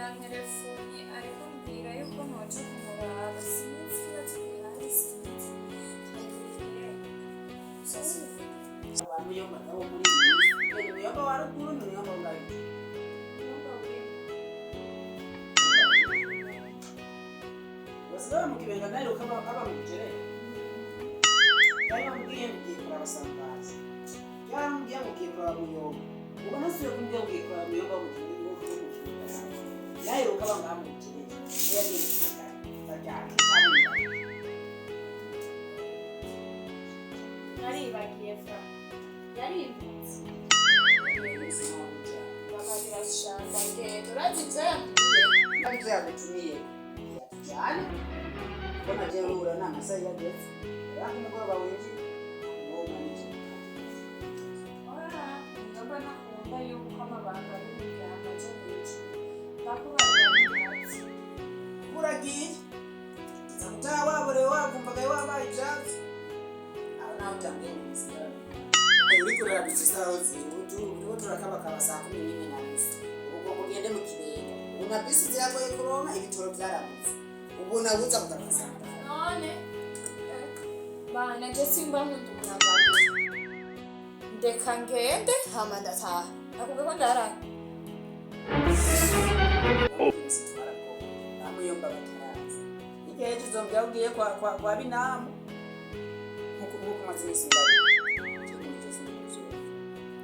Yanterefonye ariko mbwira yuko noja kumuraba. Sinzi batubwira, sinzi. Muyomba nabo muri iyi muyomba wa ruguru ni muyomba wa basigaye mu Kibenga, nawe ukaba aba mu Bugerere. Yari bamubwiye ngo ugiye kuraba Sambaza, yaramubwiye ngo ugiye kuraba Muyomba, ubwo nasubiye kumubwira ngo ugiye kuraba Muyomba wo mu Kibenga, wo mu Kibenga nawe ukaba ngaha mu Bugerere, niyo yagiye mu Kibenga bajyana cyane. Naribagiye fra yarimbutse bakabirashaka ngendo urazi ibyo yambwiye. Ibyo yagutumiye yatujyane kuko nagiye uhura n'amasaha yageze uranga umugoroba winjiye uwo manije. Muyomba ntakunda yuko amabanga y'umuryango aja hejuru, ndakubarira ntibazi. Uragiye uza gutaha waborewe, wavumbagaye, wabaye ibyatsi, aho nawe utangiye mu misigaro uri kureba isaha ziri uriho turakabakaba 11:30. Ubu ngo ugende mu Kibenga, ubu na bisi ziragoye kuronka, ibitoro byarabutse, ubu nabuza kugaruka saa 5. None bana, je simba nkunda umwambaro, ndeka ngende hama ndataha, nakubwiye ko ndaraye. Amuyomba bataraza igihe tuzombya ugiye kwa binamu nkuko umaze iminsi mbaye.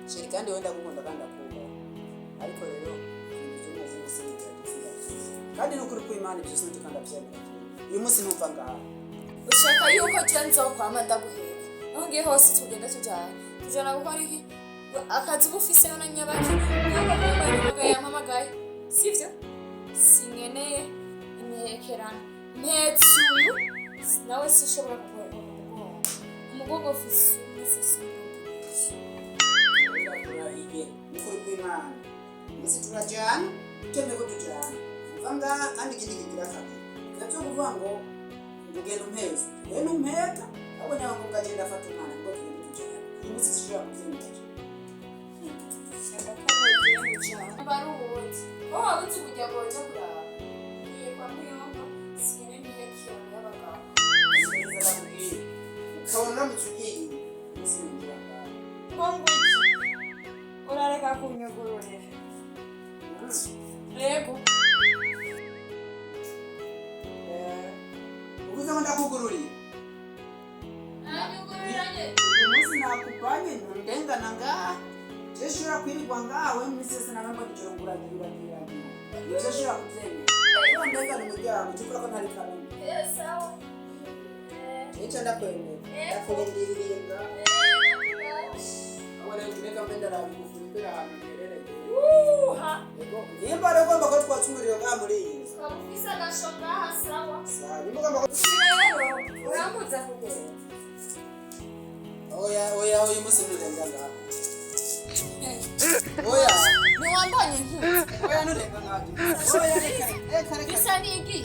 Chéri, kandi wenda gukunda kandi akubaha, ariko rero ibintu by'umaze iminsi bigerageza kandi ni ukuri kw'Imana, ibyo sinzi kandi ndabyemera, uyu munsi numva ngaha. Ushaka yuko je nzokwama ndaguheka aho ngiye hose, tugenda tujana, tujana gukora iki? Akazi uba ufise na nyabaki? Muyomba yampamagaye, yampamagaye sivyo? Sinkeneye imihekerano, mpetse uyu nawe sinshobora kuguheka mu mugongo, umugongo ufise umwe, ufise uwundi. Ndakurahiye ni ukuri kw'Imana, umunsi turajyana, utemeye ko tujyana mva ngaha. Kandi ikindi kigira kabiri, ivyo vyo kuvuga ngo ugenda umpeza, tugenda umpeka, ahubwo niba ngombwa agenda afata umwana ngo tugende tujyana, uyu munsi sinshobora kubyemera. Shaka ko mugiye mujana baruwundi ko waba uzi umuryango waja kuraba, ngiye kwa Muyomba, sinkeneye imihekerano y'abagabo. Ukabona uramutse ugiye umunsi winjira ngaha. Ngo ngwiki? Urareka kunyugururira yego. Uvuze ngo ndakugururiye? Nanyugururiranye. Uyu munsi nakupanye, ntundengana ngaha, je shobora kwirirwa ngaha we iminsi yose nawe ngo nijoro ngo uragiye uragiye uragiye, ivyo shobora kuvyemera iyo ndengana umuryango tuvuga ko ntari kamwe. Sawa. Nico ndakwemera, ndakurindiriye ngaha. Aho rero reka mbe ndaraba igufuri imbere ahantu riherereye. Uha. Yego, nimba rero ugomba ko twatsa umuriro ngaha muri iyi nzu. Ukaba ufise agasho ngaha, sawa. Sawa, nimba ugomba ko Rero urambuza kugenda. Oya, oya, uyu munsi nturenga ngaha, oya. Ntiwambonye nkuze? Oya, nturenga ngaha, oya, reka reka reka. Bisa n'igi.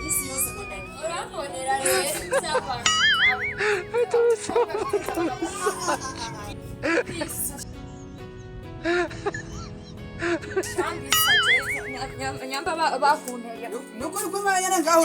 Isi yose ngo ndagiye. Urambonera rero iby'abantu. Nyamba bakunteye. Nukuri kw'Imana nyene ngaho.